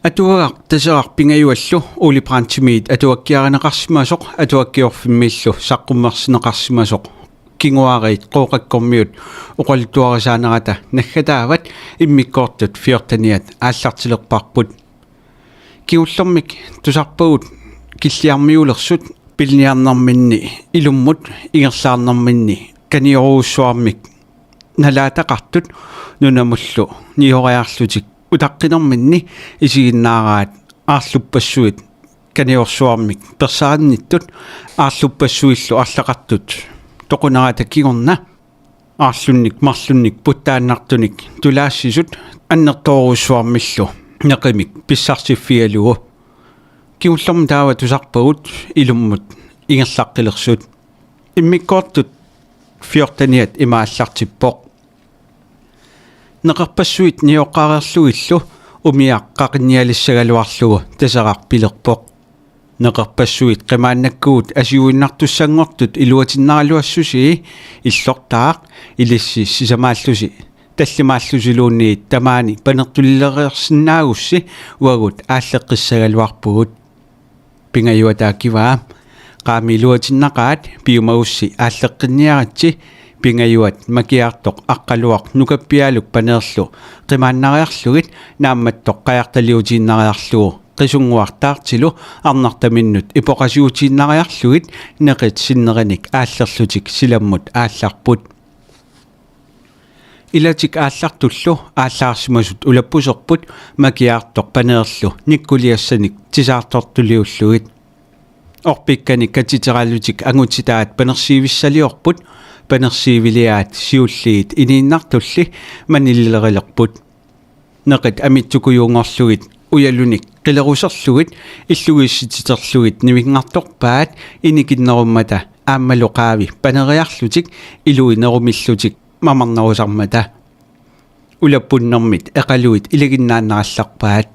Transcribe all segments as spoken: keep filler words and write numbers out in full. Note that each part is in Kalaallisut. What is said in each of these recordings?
Atuagaq Taseraq Pingajuallu Ole Brandtimit atuakkiarineqarsimasoq Atuakkiorfimmiillu saqqummersinneqarsimasoq Kinguariit Qooqakkormiut oqaluttuarisaanerata naggataavat, immikkoortut fjorteniat aallartilerparput. Kingullermik tusarpagut Killiarmiulersut piliniarnerminni ilummut ingerlaarnerminni kaniorujussuarmik nalaataqartut nunamullu nioriarlutik utaqqinerminni isiginnaaraat aarluppassuit kaniorsuarmik persarinnittut aarluppassuillu arlaqartut toqunerata kingorna aarlunnik marlunnik puttaannartunik tulaassisut annertoorujussuarmillu neqimik pissarsiffigalugu. Kingullermik taava tusarpagut ilummut ingerlaqqilersut. Immikkoortut fjorteniat ima aallartippoq: Neqerpassuit nioqqareerlugillu umiaq qaqinnialissagaluarlugu Taseraq pilerpoq: Neqerpassuit qimaannakkugut asiuinnartussanngortut iluatinnaraluassusii, illortaaq, ilissi sisamaallusi tallimaallusiluunniit tamaani panertulilereersinnaagussi uagut aalleqqissagaluarpugut. Pingajuata akivaa: Qaami iluatinnaqaat, piumagussi aalleqqinniaritsi. Pingajuat Makiaartoq Aqqaluaq Nukappialuk Paneerlu qimaannariarlugit Naammattoq qajartaliutiinnariarlugu Qisunnguaq Taartilu arnartaminnut ipoqasiutiinnariarlugit neqit sinnerinik aallerlutik silammut aallarput. Ilatik aallartullu aallaarsimasut ulappuserput Makiaartoq Paneerlu nikkuliassanik tisaartortuliullugit. Orpikkanik katiteralutik angutitaat panersiivissaliorput, panersiiviliaat siulliit iniinnartulli manililerilerput. Neqit amitsukujuunngorlugit ujalunik qileruserlugit illugiissititerlugit nivinngartorpaat inikinnerummata aammalu qaavi paneriarlutik ilui nerumillutik mamarnerusarmata. Ulappunnermit eqaluit ilaginnaannarallarpaat.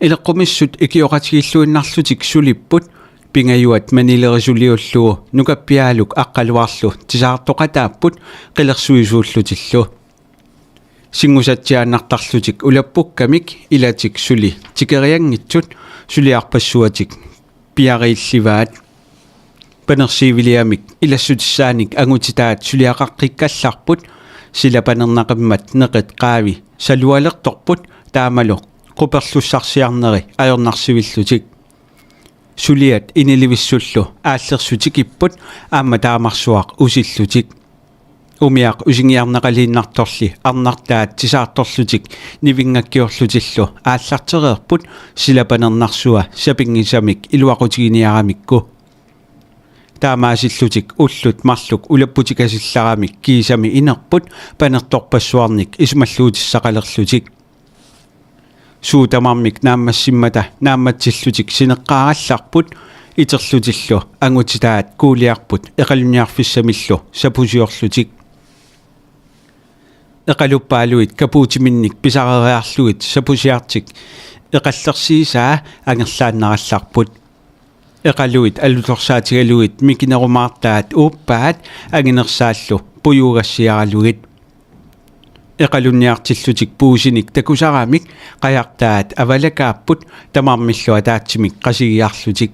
Ileqqumissut ikioqatigiilluinnarlutik sulipput, Pingajuat manilerisuliullugu Nukappialuk Aqqaluarlu tisaartoqataapput qilersuisuullutillu. Singusatsiaannartarlutik ulappukkamik ilatik suli tikerianngitsut suliarpassuatik piariillivaat. Panersiiviliamik ilassutissaanik angutitaat suliaqaqqikkallarput, sila panernaqimmat neqit qaavi salualertorput taamalu quperlussarsiarneri ajornarsivillutik. Suliat inilivissullu aallersutikipput aamma taamarsuaq usillutik. Umiaq usingiarneqaliinnartorli arnartaat tisaartorlutik nivinngakkiorlutillu aallartereerput, sila panernarsua sapinngisamik iluaqutiginiaramikku. Taamaasillutik ullut marluk ulapputikasillaramik kiisami inerput panertorpassuarnik isumalluutissaqalerlutik. Suut tamarmik naammassimmata naammatsillutik sineqqaarallarput, iterlutillu angutitaat kuuliarput eqalunniarfissamillu sapusiorlutik. Eqaluppaaluit kapuutiminnik pisareriarlugit sapusiartik eqallersiisaa angerlaannarallarput. Eqaluit alutorsaatigalugit mikinerumaartaat uuppaat anginersaallu pujuugassiaralugit. Eqalunniartillutik puisinik takusaramik qajartaat avalakaapput tamarmillu ataatsimik qasigiarlutik.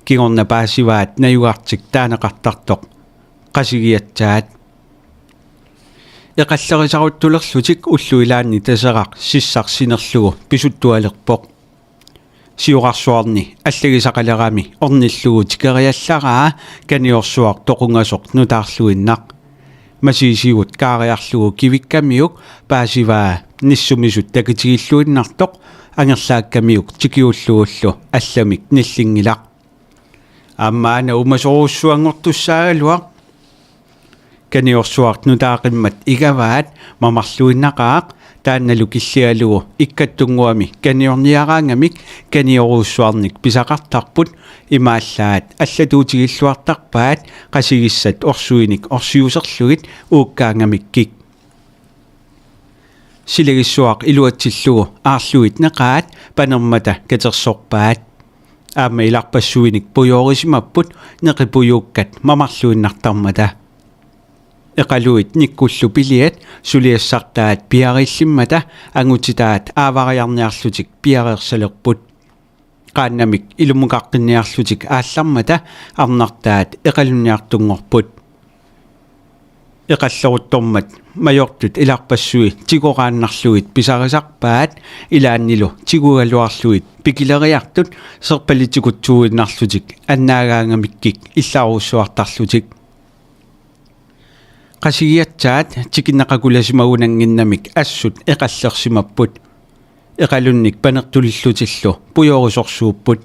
Kingorna paasivaat najugartik taaneqartartoq qasigiatsiaat. Eqallerisaruttulerlutik ullut ilaanni Taseraq sissaq sinerlugu pisuttualerpoq. Siorarsuarni allagisaqalerami ornillugu tikeriallaraa kaniorsuaq toqungasoq nutaarluinnaq. Masiisigut kaariarlugu kivikkamiuk paasivaa nissumisut takitigilluinnartoq angerlaakkamiuk tikiullugullu allamik nillinngilaq. Aamma aana uumasorujussuanngortussaagaluaq. Kaniorsuaq nutaaqimmat igavaat mamarluinnaqaaq, taannalu killigalugu ikkattunnguami kaniorniaraangamik kaniorujussuarnik pisaqartarput, imaallaat allatuutigilluartarpaat qasigissat orsuinik orsiuserlugit uukkaangamikkik. Silagissuaq iluatsillugu aarluit neqaat panermata katersorpaat. Aamma ilarpassuinik pujoorisimapput neqit pujuukkat mamarluinnartarmata. Eqaluit nikkullu piliat suliassartaat piariillimmata angutitaat aavariarniarlutik piareersalerput. Qaannamik ilumukaqqinniarlutik aallarmata arnartaat eqalunniartunngorput. Eqalleruttormat majortut ilarpassui tigoraannarlugit pisarisarpaat, ilaannilu tigugaluarlugit pikileriartut serpalitsikutsuuinnarlutik annaagaangamikkik illarujussuartarlutik. Qasigiattaat tikinneqakulasimagunannginnamik assut eqallersimapput. Eqalunnik panertulillutillu pujorusorsuupput.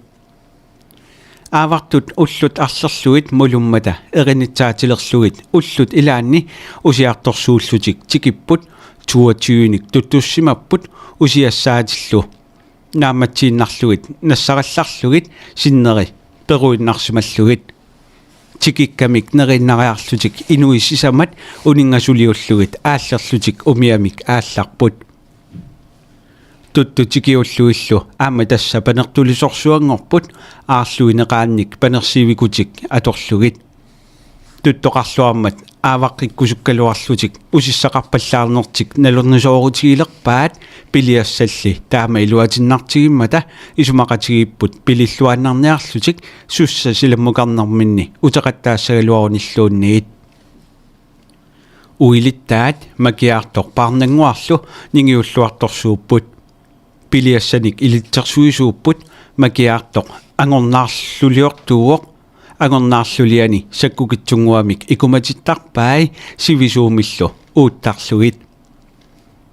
Aavartut ullut arlerlugit mulummata erinitsaatilerlugit ullut ilaanni usiartorsuullutik tikipput. Toogtyvenik tuttussimapput usiassaatillu naammatsiinnarlugit nassarallarlugit sinneri peruinnarsimallugit. Tikikkamik neriinnariarlutik inuit sisamat uninngasuliullugit aallerlutik umiamik aallarput. Tuttut tikiullugillu aamma tassa panertulisorsuanngorput, aarluineqaannik panersiivikutik atorlugit. Tuttoqarluarmat aavaqqikkusukkaluarlutik usissaqarpallaarnertik nalornisoorutigilerpaat piliassalli taama iluatinnartigimmata isumaqatigiipput pililluaannarniarlutik sussa silammukarnerminni uteqattaassagaluarunilluunniit. Uilittaat Makiaartoq Paarnannguarlu ningiulluartorsuupput. Piliassanik ilitsersuisuupput Makiaartoq angornaarluliortuuvoq. Angornaarluliani sakkukitsunnguamik ikumatittarpai sivisuumillu uuttarlugit.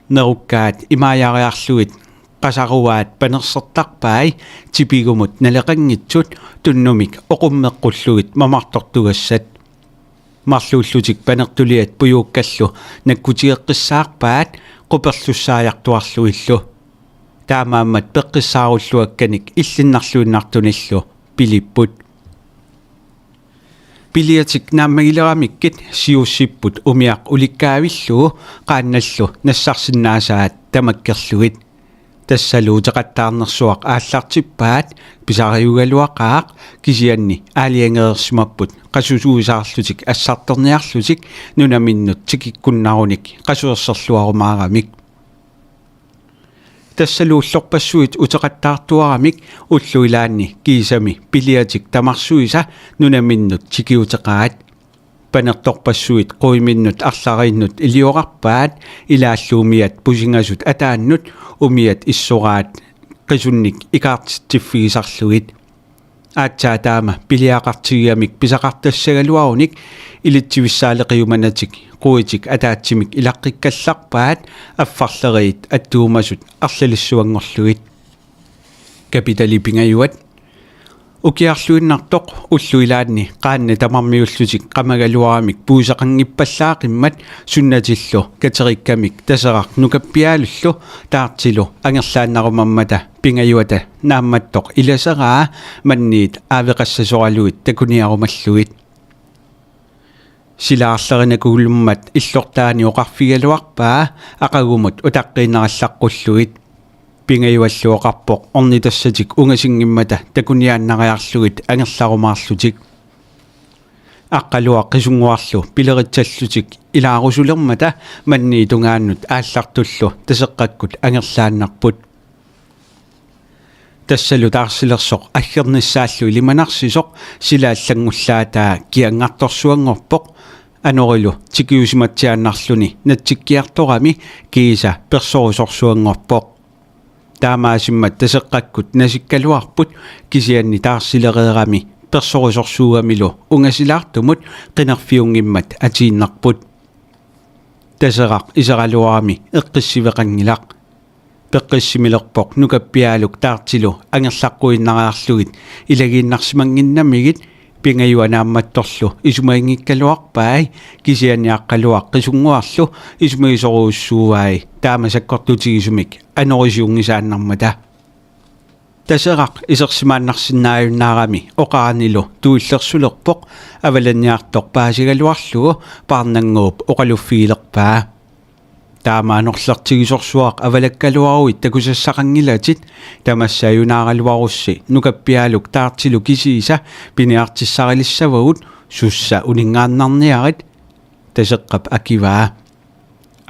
Nerukkaat imaajariarlugit qasaruaat panersertarpai tipigumut naleqanngitsut tunnumik oqummeqqullugit mamartortugassat. Marluullutik panertuliat pujuukkallu nakkutigeqqissaarpaat quperlussaajartuarlugillu. Taamaammat peqqissaarulluakkanik illinnarluinnartunillu pilipput. Piliatik naammagileramikkit siussipput umiaq ulikkaavillugu qaannallu nassarsinnaasaat tamakkerlugit. Tassalu uteqattaarnersuaq aallartippaat, pisariugaluaqaaq, kisianni aalajangereersimapput qasusuisaarlutik assartorniarlutik nunaminnut tikikkunnarunik qasuerserluarumaaramik. Tassalu ullorpassuit uteqattaartuaramik ullut ilaanni kiisami piliatik tamarsuisa nunaminnut tikiuteqaat. Panertorpassuit quiminnut arlariinnut iliorarpaat, ilaallu umiat pusingasut ataannut umiat issoraat qisunnik ikaartitsiffigisarlugit. Aatsaat taama piliaqartigigamik pisaqartassagaluarunik ilitsivissaaleqiumanatik quitik ataatsimik ilaqqikkallarpaat, affarleriit attuumasut arlalissuanngorlugit. Kapitali pingajuat. Ukiarluinnartoq ullut ilaanni qaannat tamarmiullutik qamagaluaramik puisaqanngippallaaqimmat sunnatillu katerikkamik Taseraq nukappiaalullu Taartilu angerlaannarumammata pingajuata Naammattoq ilaseraa manniit aaveqassasoralugit takuniarumallugit. Sila arlerinakugulummat illortaani oqarfigigaluarpaa aqagumut utaqqiinnarallaqqullugit. Pingajuallu oqarpoq ornitassatik ungasinngimmat takuniaannariarlugit angerlarumaarlutik. Aqqaluaq Qisunnguarlu pileritsallutik ilaarusulermata manniit tungaannut aallartullu Taseqqakkut angerlaannarput. Tassalu Taarsilersoq aggernissaallu ilimanarsisoq sila allanngullaataa kiangartorsuanngorpoq. Anorilu tikiusimatsiaannarluni natsikkiartorami kiisa persorusorsuanngorpoq. Taamaasimmat Taseqqakkut nasikkaluarput, kisianni Taarsilereerami persorusorsuugamilu ungasilaartumut qinerfiunngimmat atiinnarput. Taseraq iseraluarami eqqissiveqanngilaq. Peqqissimilerpoq nukappiaaluk Taartilu angerlaqquinnariarlugit ilagiinnarsimannginnamigit. Pingajuat Naammattorlu isumaginngikkaluarpai, kisianni Aqqaluaq Qisunnguarlu isumagisorujussuuai taama sakkortutigisumik anorisiunngisaannarmata. Taseraq isersimaannarsinnaajunnaarami oqaranilu tuillersulerpoq avalanniartoq paasigaluarlugu Paarnannguup oqaluffigilerpaa: Taama anorlertigisorsuaq avalakkaluaruit takusassaqanngilatit. Tamassi ajunaaraluarussi nukappiaaluk Taartilu kisiisa piniartissarilissavagut, sussa uninngaannarniarit. Taseqqap akivaa: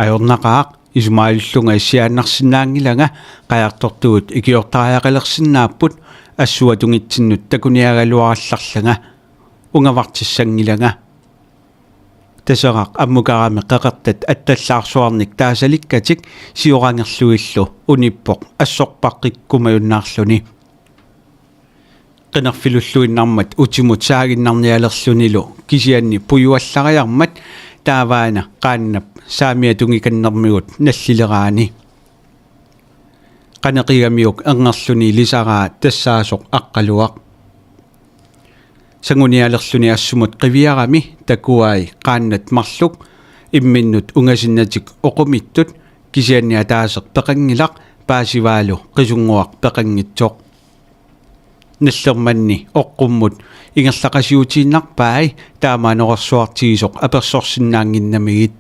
Ajornaqaaq, isumaalullunga issiaannarsinnaanngilanga, qajartortugut ikiortariaqalersinnaapput, assuatungitsinnut takuniagaluarallarlanga. Ungavartissanngilanga. Taseraq ammukarami qeqertat attallaarsuarnik taasalikkatik siorangerlugillu unippoq assorpaqqikkumajunnaarluni. Qinerfilulluinnarmat utimut saaginnarnialerlunilu kisianni pujuallariarmat taavaana qaannap saamiatungikannermigut nallileraani. Qaneqigamiuk erngerluni ilisaraa tassaasoq Aqqaluaq. Sangunialerluni assumut qiviarami takuai qaannat marluk imminnut ungasinnatik oqumittut, kisianni ataaseq peqanngilaq, paasivaalu Qisunnguaq peqanngitsoq. Nallermanni oqqummut ingerlaqasiutiinnarpai taama anorersuartigisoq apersorsinnaannginnamigit.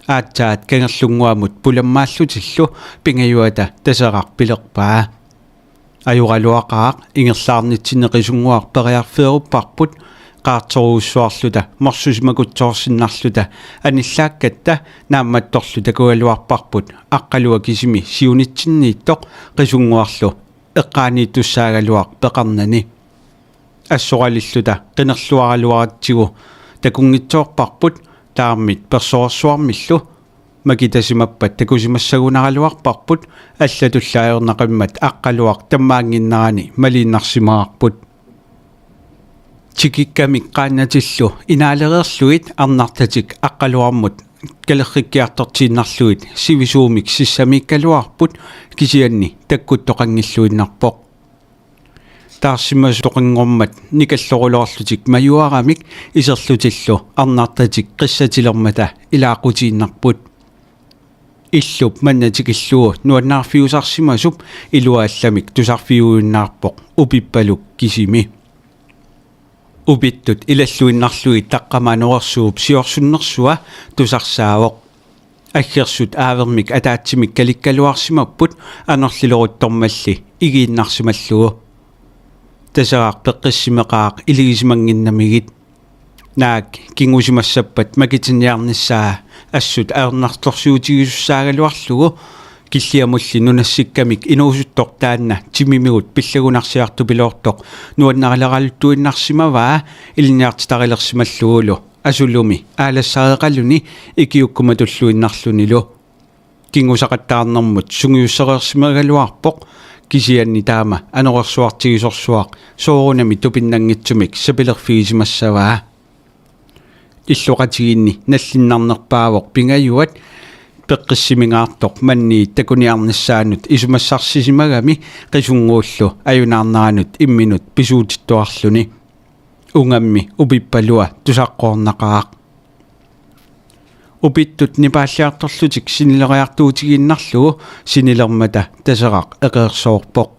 Aatsaat kangerlunnguamut pulammaallutillu Pingajuata Taseraq pilerpaa: Ajoraluaqaaq, ingerlaarnitsinni Qisunnguaq periarfeerupparput, qaartorujussuarluta morsusimakutsoorsinnarluta anillaakkatta naammattorlu takugaluarparput Aqqaluaq kisimi siunitsinniittoq Qisunnguarlu eqqaaniittussaagaluaq peqarnani. Assoralilluta qinerluaraluaratsigu takunngitsoorparput, taarmit persorsuarmillu makitasimappat takusimassagunaraluarparput, allatullu ajornaqimmat Aqqaluaq tammaannginnerani maliinnarsimavarput. Tikikkamik qaannatillu inaalereerlugit arnartatik Aqqaluarmut kalerrikkiartortiinnarlugit sivisuumik sissamiikkaluarput, kisianni takkuttoqanngilluinnarpoq. Taarsimasoqanngormat nikalloruloorlutik majuaramik iserlutillu arnartatik qissatilermata ilaaqutiinnarput. Illup manna tikillugu nuannaarfiusarsimasup ilua allamik tusarfiujunnaarpoq Upippaluk kisimi. Upittut ilalluinnarlugit taqqama anorersuup siorsunnersua tusarsaavoq. Aggersut aavermik ataatsimik kalikkaluarsimapput anorlileruttormalli igiinnarsimallugu. Taseraq peqqissimeqaaq iligisimannginnamigit. Naak kingusimassappat makitinniarnissaa assut ajornartorsiutigisussaagaluarlugu, Killiamulli nunassikkamik inuusuttoq taanna timimigut pillagunarsiartupiloortoq nuannarileraluttuinnarsimavaa ilinniartitarilersimallugulu asulumi aalassareqaluni ikiukkumatulluinnarlunilu. Kingusaqattaarnermut sungiussereersimagaluarpoq, kisianni taama anorersuartigisorsuaq soorunami tupinnanngitsumik sapilerfigisimassavaa. Illoqatigiinni nallinnarnerpaavoq Pingajuat peqqissimingaartoq manniit takuniarnissaanut isumassarsisimagami Qisunnguullu ajunaarneranut imminut pisuutittuarluni. Ungammi Upippalua tusaqqoornaqaaq. Upittut nipaalliartorlutik sinileriartuutigiinnarlugu sinilermata Taseraq eqeersoorpoq.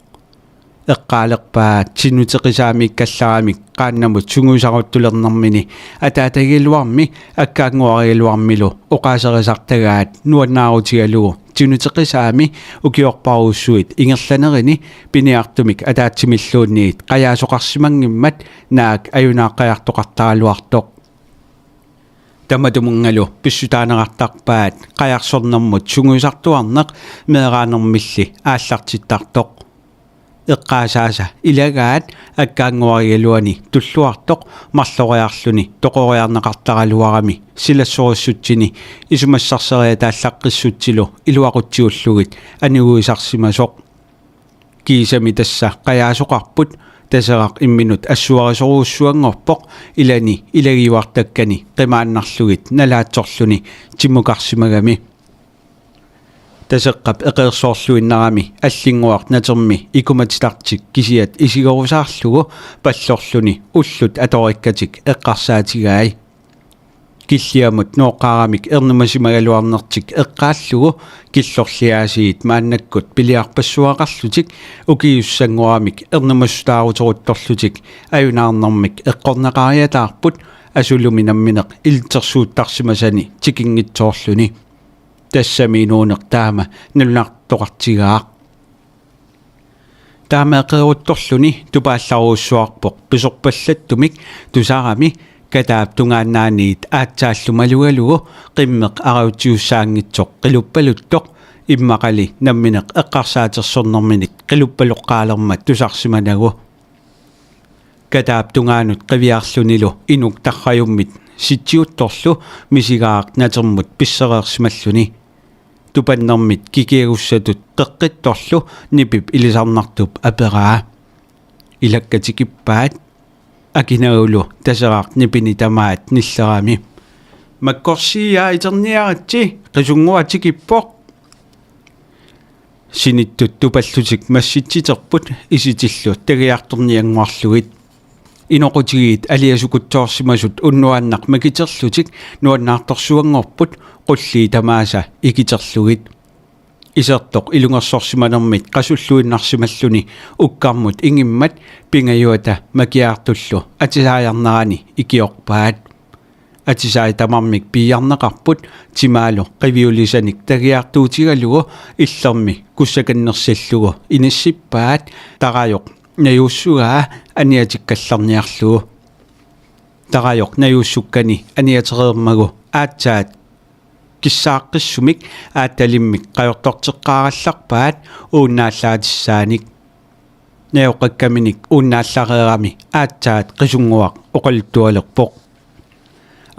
Eqqaalerpaa Tinuteqisaamiikkallaramik qaannamut sungiusaruttulernermini ataatagigaluarmi akkaannguarigaluarmilu oqaaserisartagaat nuannaarutigalugu Tinuteqisaami ukiorparujussuit ingerlanerini piniartumik ataatsimilluunniit qajaasoqarsimanngimmat naak ajunaaqqajartoqartaraluartoq. Tamatumunngalu pissutaanerartarpaat qajarsornermut sungiusartuarneq meeraanermilli aallartittartoq. Eqqaasaasa ilagaat akkaannguarigaluani Tulluartoq marloriarluni toqoriarneqartaraluarami silassorissutsinni isumassarseriataallaqqissutsilu iluaqutsiullugit aniguisarsimasoq. Kiisami tassa qajaasoqarput Taseraq imminut assuarisorujussuanngorpoq ilani ilagiuartakkani qimaannarlugit nalaatsorluni timukarsimagami. Taseqqap eqeersoorluinnarami Allinnguaq natermi ikumatitartik kisiat isigerusaarlugu pallorluni ullut atorikkatik eqqarsaatigai. Killiamut nooqqaaramik ernumasimagaluarnertik eqqaallugu killorliaasiit maannakkut piliarpassuaqarlutik ukiussanngoramik ernumassutaaruteruttorlutik ajunaarnermik eqqorneqariataarput asulumi nammineq ilitsersuuttarsimasani tikinngitsoorluni. Tassami inuuneq taama nalunartoqartigaaq. Taama eqeeruttorluni tupaallarujussuarpoq pisorpallattumik tusarami Kataap tungaannaaniit aatsaallu malugalugu qimmeq arajutsiussaanngitsoq qiluppaluttoq, immaqali nammineq eqqarsaatersornerminik qiluppaloqqaalermat tusarsimanagu. Kataap tungaanut qiviarlunilu inuk tarrajummit sitsiuttorlu misigaaq natermut pissereersimalluni. Tupannermit kikiagussatut qeqqittorlu nipip ilisarnartup aperaa: "Ilakka tikippaat?" Akinagulu Taseraq nipini tamaat nillerami: "Makkorsiia iterniaritsi, Qisunnguaq tikippoq." Sinittut tupallutik massitsiterput isitillu tagiartorniannguarlugit. Inoqutigiit aliasukutsoorsimasut unnuaannaq makiterlutik nuannaartorsuanngorput qullii tamaasa ikiterlugit. Isertoq ilungersorsimanermit qasulluinnarsimalluni ukkarmut ingimmat Pingajuata Makiaartullu atisaajarnerani ikiorpaat. Atisai tamarmik piiarneqarput timaalu qiviulisanik tagiartuutigalugu illermi kussakannersillugu inissippaat tarajoq najuussugaa aniatikkallarniarlugu. Tarajoq najuussukkani aniatereermagu aatsaat kissaaqqissumik aattalimmik qajortorteqqaarallarpaat uunnaallaatissaannik. Najoqqakkaminik uunnaallareerami aatsaat Qisunnguaq oqaluttualerpoq: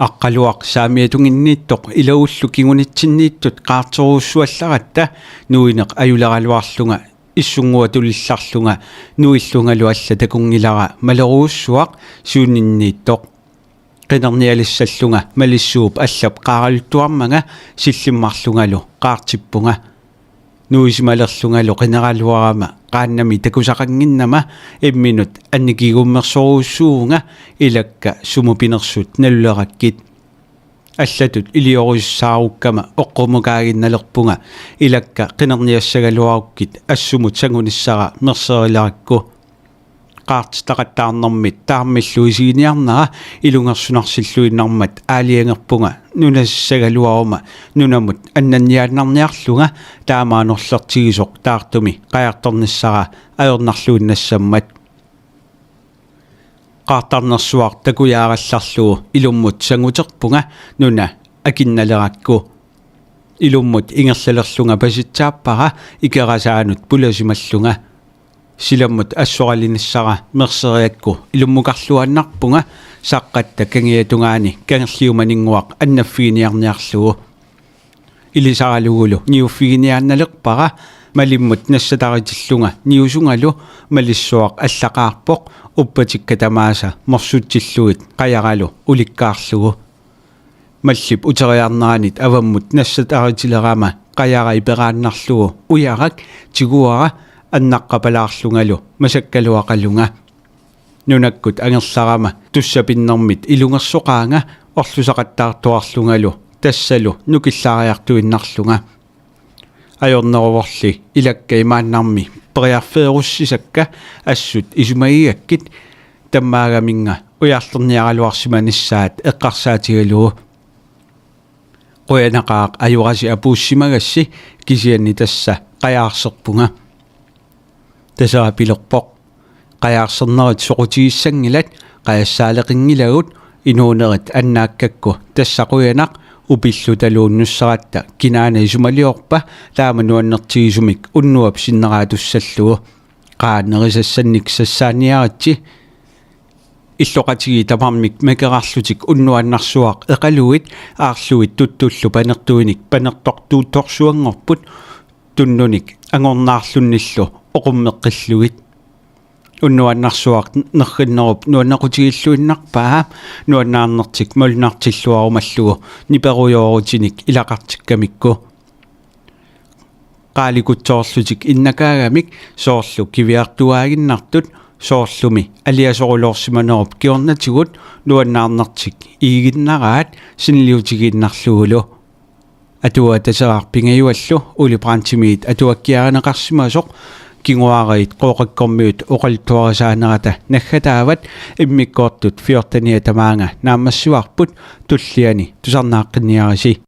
"Aqqaluaq saamiatunginniittoq ilagullu kingunitsinniittut qaarterujussuallaratta nuineq ajuleraluarlunga issunnguatulillarlunga nuillungalu alla takunngilara malerujussuaq siuninniittoq. Qinernialissallunga malissuup allap qaaraluttuarmanga sillimmarlungalu qaartippunga. Nuisimalerlungalu qineraluarama qaannami takusaqannginnama imminut annikigummersorujussuuvunga, ilakka sumut pinersut nalulerakkit. Allatut iliorusissaarukkama oqqumukaaginnalerpunga, ilakka qinerniassagaluarukkit assumut sangunissara merserilerakku." Qaartitaqattaarnermit taarmillu isiginiarnera ilungersunarsilluinnarmat aalajangerpunga nunasissagaluaruma nunamut annanniaannarniarlunga taama anorlertigisoq taartumi qajartornissara ajornarluinnassammat. Qaartarnersuaq takujaarallarlugu ilummut sanguterpunga nuna akinnalerakku. Ilummut ingerlalerlunga pasitsaappara ikerasaanut pulasimallunga. Silammut assoralinissara merseriakku ilummukarluaannarpunga saqqatta kangiatungaani kangerliumaninnguaq annaffiginiarniarlugu. Ilisaralugulu niuffiginiaannalerpara malimmut nassataritillunga niusungalu malissuaq allaqaarpoq uppatikka tamaasa morsutsillugit qajaralu ulikkaarlugu. Mallip uteriarneranit avammut nassataritilerama qajara iperaannarlugu ujarak tiguara annaqqapalaarlungalu masakkaluaqalunga. Nunakkut angerlarama tussapinnermit ilungersoqaanga orlusaqattaartuarlungalu tassalu nukillaariartuinnarlunga. Ajorneruvorli ilakka imaannarmi periarfeerussisakka assut isumagigakkit tammaagaminnga ujarlerniaraluarsimanissaat eqqarsaatigalugu: "Qujanaqaaq ajorasi apuussimagassi, kisianni tassa qajaarserpunga." Taseraq pilerpoq: "Qajaarsernerit soqutigissanngilat, qajassaaleqinngilagut, inuunerit annaakkakku tassa qujanaq, upillutalu unnusseratta kinaana isumaliorpa taama nuannertigisumik unnuap sinneratussallugu. Qaa nerisassannik sassaaniaritsi." Illoqatigiit tamarmik makerarlutik unnuannarsuaq eqaluit aarluit tuttullu panertuinik panertortuuttorsuanngorput tunnunik angornaarlunnillu oqummeqqillugit. Unnuannarsuaq nerrinnerup nuannequtigilluinnarpaa nuannaarnertik malunnartilluarumallugu niperujoorutinik ilaqartikkamikku. Qaalikutsoorlutik innakaagamik soorlu kiviartuaaginnartut, soorlumi aliasoruloorsimanerup kingornatigut nuannaarnertik iiginnaraat siniliutigiinnarlugulu. Atuagaq Taseraq Pingajuallu Ole Brandtimit atuakkiarineqarsimasoq, kinguaariit Qooqakkormiut oqaluttuarisaanerata naggataavat, immikkoortut fjorteniat tamaanga naammassivarput, tulliani tusarnaaqqinniarisi.